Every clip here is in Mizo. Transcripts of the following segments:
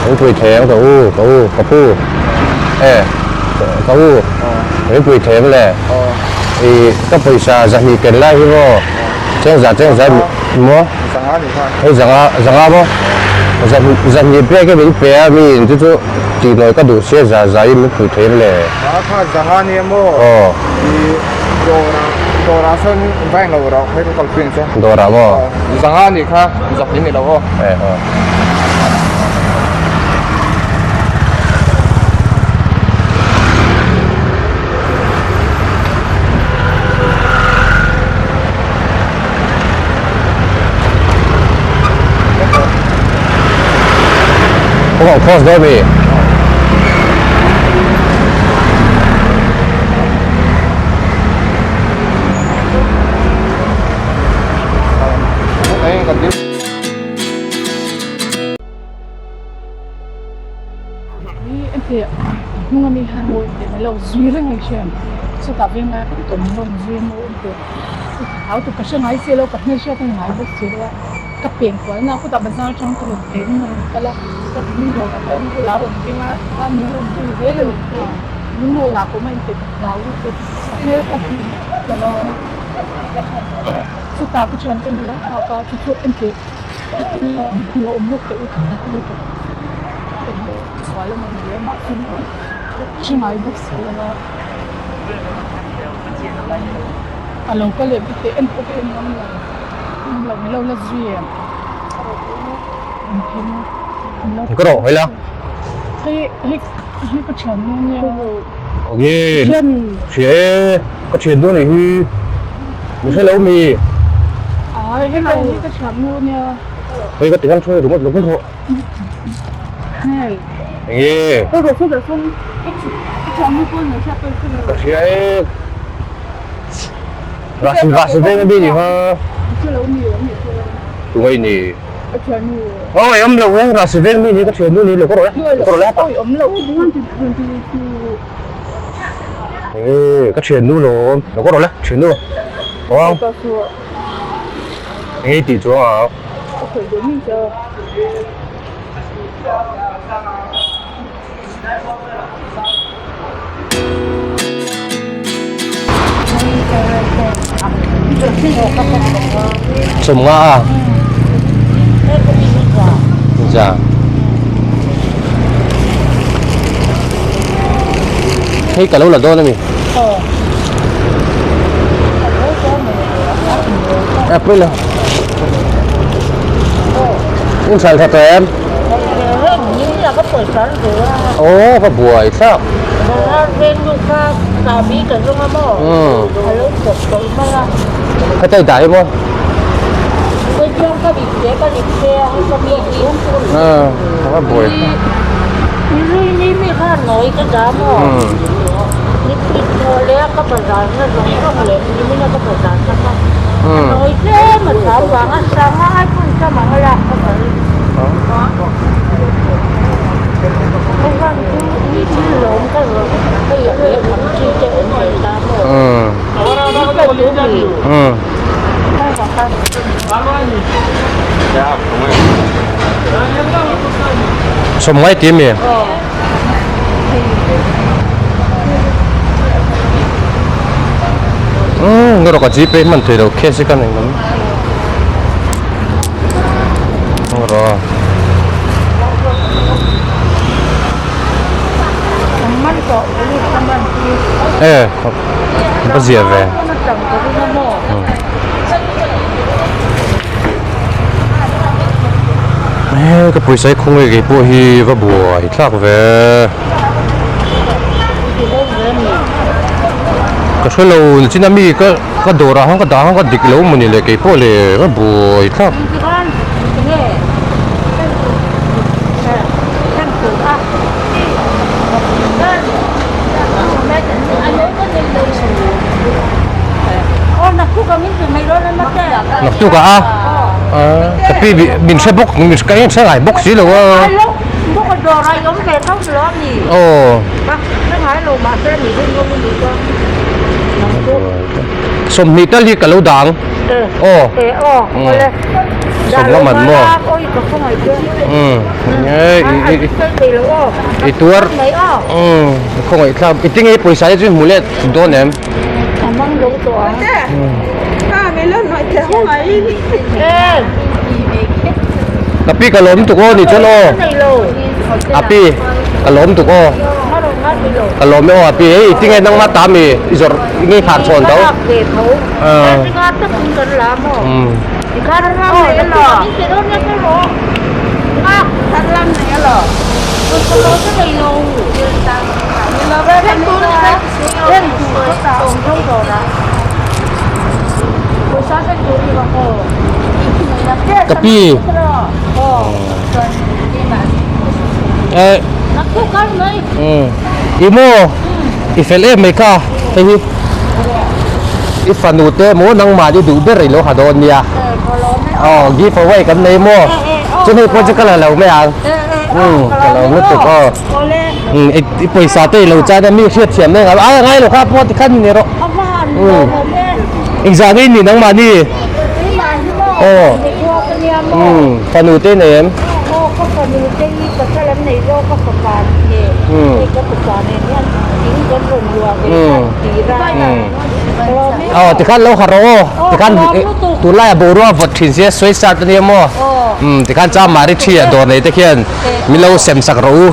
Min pui thei ang ka u, ka u, ka pu. E, ka u, min pui thei ang le. I ka pawisa zahnih ken lai hi maw, chengza chengza maw? Hei zanga, zanga maw? Zahnih pek hi min pe a, mi in chu chu tihnawi ka duh sia za za in min pui thei ang le. A kha zanga nia maw? Aw. I dawrah, dawrah sawn va englo rawh, hei ka kalpui ang che. Dawrah maw? Zanga nih kha, zahnih ni lo aw. E aw. Kawng ang cross dawn mi? Hi hnung ami hian mawi tih mai lo zui reng mai hriat chutah veng lai kan tawm rawn zui a mawi tih hau tur ka hre ngai si lo ka hmelhriat a ni ngai bawk si lo a ka pen kual na khutah bazar atang ka rawn pen in a rawn kal a ka min rawn bulah a rawn ding a a min rawn zui zel a ni min rawn lah pawh a inti ka hlau lutuk ka hmel ka hmu ta lo chutah ka thiante bulah a nghak a chu chu engti Ka rawh hawi la. Hria e, ka thiannu nih hi. Mi hre lo mi. Hei ka ti hian thu ringawt lo hmun rawh. Enge? Ka hria e. Rasi rasi veng ami ni ha. Tungai ni. Oi awm lo e rasi veng mi ni ka thiannu ni lo ka rawh e. Ka rawh le hapa. Enge ka thiannu lo lo ka rawh le thiannu. Awng. Enge tih chuang ang. Sawmnga a za hei ka lo la dawn a mi. A pui lo. In sal tha tawh em? Aw ka buai thlak. Khatai dah hi maw? Ka buai thlak. Sawmngai tih ami? Umm erawh ka gpay hman thei lo cash hi ka nei mai erawh e ka zia ve he ka pawisa hi khawnge kei pawh hi va buai thlak ve ka hre lo chin a mi ka ka dawrah khan ka dah khan ka dik lo mawni le kei pawh le va buai thlak. Naktuk ah a ka pi min hre bawk min ka en hre ngai bawk si lo a aw. Sawmhnih tal hi ka lo dang. Aw. Sawmnga man maw? Umm. I tuar. Umm. Khawngaih thlak. I tinge i pawisa hi chu i hmu let dawn em? Ka pi ka lawm tuk aw ni chuan aw. A pi ka lawm tuk aw. Ka lawm e aw a pi hei i tinge nangma ta mi i zawrh i ngei khar chhawn tho. Ka pi. I maw i fel em mai kha hei hi i fanu te maw nangmah i duh ber i lo ha dawn nia aw give away kan nei maw chuan hei pawh chu ka la lo mai ang ka lo lutuk aw i pawisa te i lo chan a mi hriat thiam mai ang a ngai lo kha pawh tikhan ni rawh engzah nge i nih nangmahni aw fanu te i nei em. Aw ka fanu te hi pasal an nei zawk a fapa nen hei ka fapa nen hian thing kan rawn luah ve kha tir a Aw tikhan lo harh rawh aw tikhan tunlai a boruak vawt thin sia sawi sat ania maw tikhan chamari thi a dawr nei te khian min lo sem sak rawh u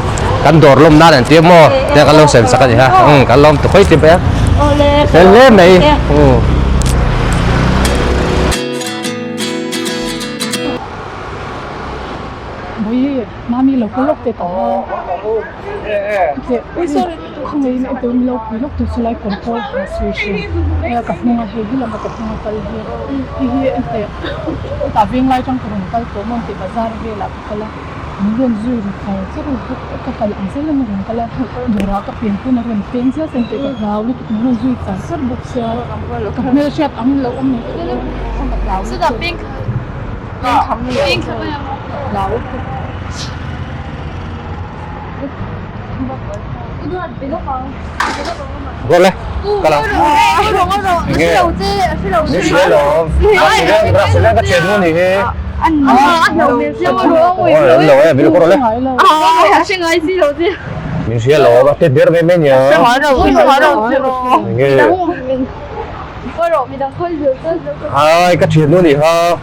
kan dawr lawm nan an tia maw tia kan lo sem sak a ni ha kan lawm ta khawi ti mai a fel hle mai. Bawihi, mami lo kal lawk teh tawh a. Khawngaih in eto min lo pui lawk tur chu lai control ha sawi hrim. Hei a ka hnung a hei hi lama ka hnung a kal hi hei hi enteh hetah veng lai atang ka rawn kal tawh maw tih bazar velah ka kal a min rawn zui ru char char a ka kal ang zel in a rawn kal a dawrah ka pian pawn a rawn peng zel zel tih ka hlau lutuk min rawn zui char char bawk sia ka hmelhriat ang in lo awm ni ka hlau lutuk. Gole kala nge ni hria lo Rasela ka thian nu ni hi lo e bil koro le min hria lo a te ber mai mai nia nge Hai ka thian nu ni ha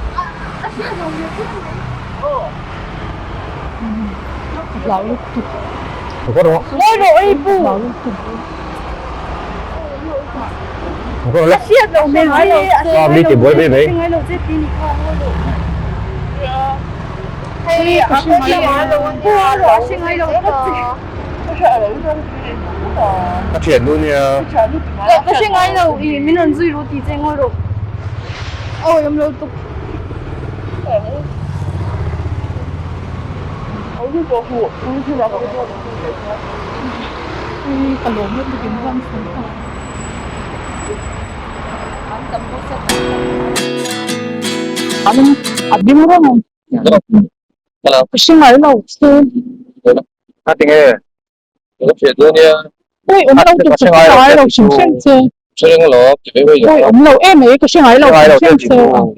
Mi ti buai mai mai. Ka thian nu nia. Ka lawm lutuk in ram chhung ta. A ding reng ang. Ka hre ngai lo che. Ka ti nge. Ka hriat dawn nia. Ui awm lo tuk chu ka hre ngai lo hrim hrim che. Hre reng lo ti ve ve. Ui awm lo em mai ka hre ngai lo hrim hrim che.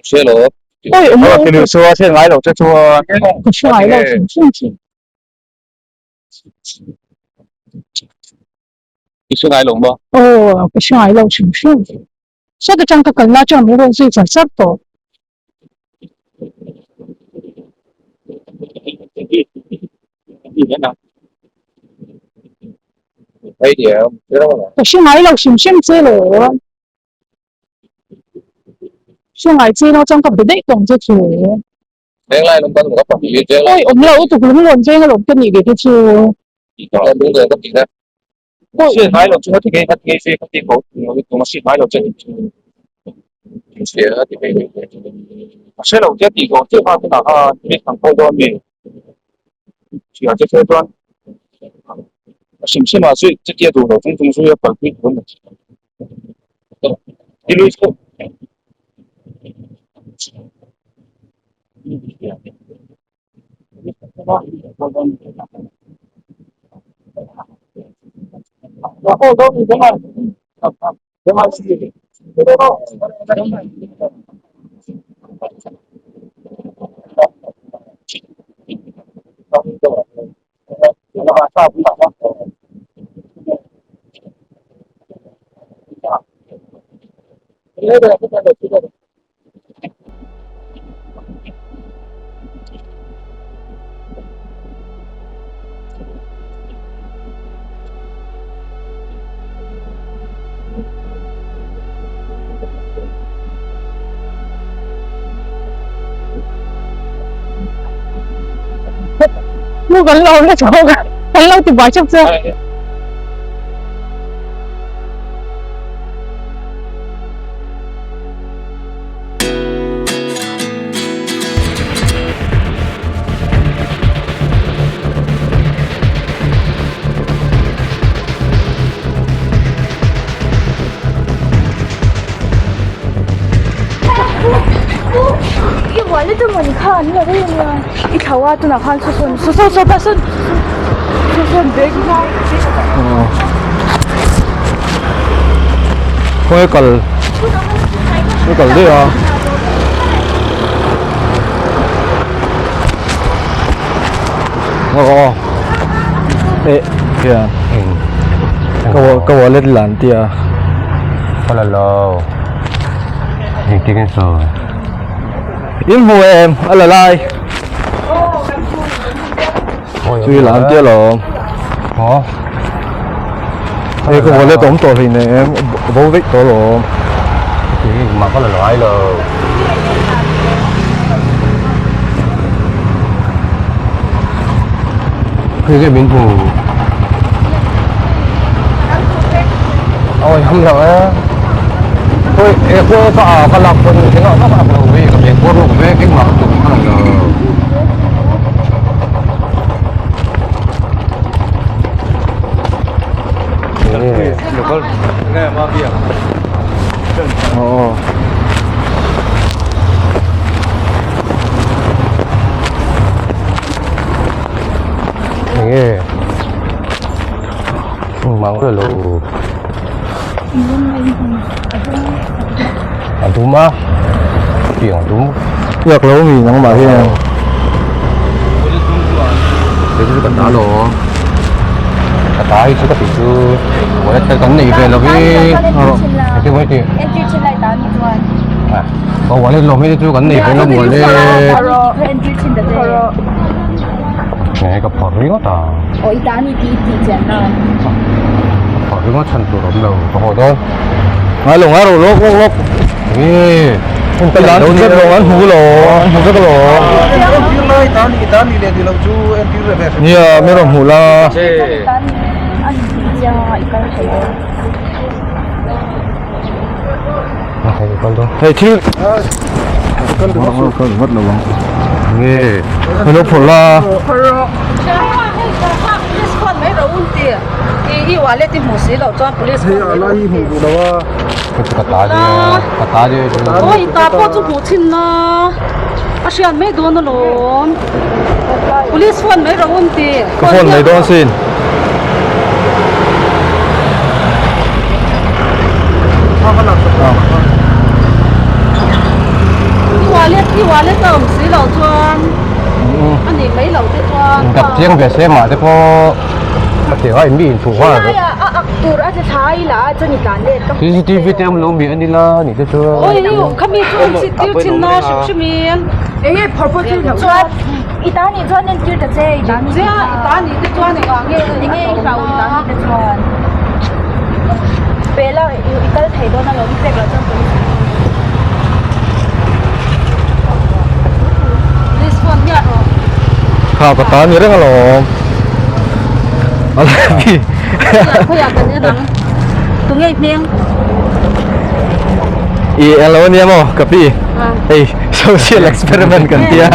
Hre lo. Ui awm lo. Ti chu a hre ngai lo che chuan. Ka hre ngai lo hrim hrim che. I hre ngai lo maw? Aw ka hre ngai lo hrim hrim. Hriat atang ka kalna atang min rawn zui char char tawh. Ka hre ngai lo hrim hrim che lo. Hre ngai che lo chuan ka be daih tawng che chu. Awi awm lo tuk lung rawn veng alawm ka nih ve te chu. Mu kan lo la chho ka kan lo ti buai chauh chu. Khawi kal i kal daih a. Aw eh hian ka ka wallet lan tia. Ka la lo. Engtin nge sawi? In hmu em a la lai. Chui lan tia lawm. Aw. Hei ka wallet awm tawh hlei nem bo vek tawh lawm. Mah ka la ngai lo. Hei nge min hmu. Ôi không được á. Thôi e cô ka a ka lak pon engah vak ak lo ve ka beng pawh ruk ve engmah ka tum kha lo. Enge mang lo a dum a tiang a dum Biak lo mi nangmah hian. Hei chu ka ta lo ka ta hi chu ka tih chu wallet te kan nei ve lo hi engtin mai tih a wallet lo hi chu kan nei ve lo mawle nge ka phawrh ringawt a phawrh ringawt chhan tur awm lo ka haw dawn Ngai lo ngai rawh lawk lawk lawk. Nge Ka lan vek lo an hmu lo an hmu vek lo. Nia mi rawn hmuh la. Hei thil kal vat lo ang. Nge Hello phawrh la. Ka ta je ka ta je Oi ta pawh chu hmuh thin na a hriat mai dawn alawm police phone mai rawh un ti ka phone mai dawn sin I wallet i wallet a awm si loh chuan a nih mai loh te chuan dap chiang ve se mah te pawh a ti a mi inthuh nghal CCTV te awm lo mi a ni la ni te chuan oi khami chu an sit tir thin na hrim hrim in Enge phawrh pawh chu chuan i ta nih chuan en tir ta che i ta nih Zia i ta nih te chuan engah nge enge i hlau i ta nih te chuan pe la i kal thei dawn alawm i pek loh chuan police Police phone hian rawh. Kha ka ta ni reng alawm. Alabi. Khawiah kan en ang. Tunge i hmeng? I alo ania maw ka pi. Hei social experiment kan tia.